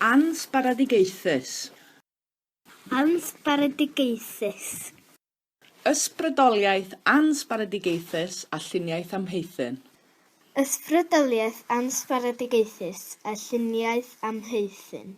Ansbaradigaethus. Ansbaradigaethus. Ysbrydoliaeth ansbaradigaethus a lluniaeth amheuthun. Ysbrydoliaeth ansbaradigaethus a lluniaeth amheuthun.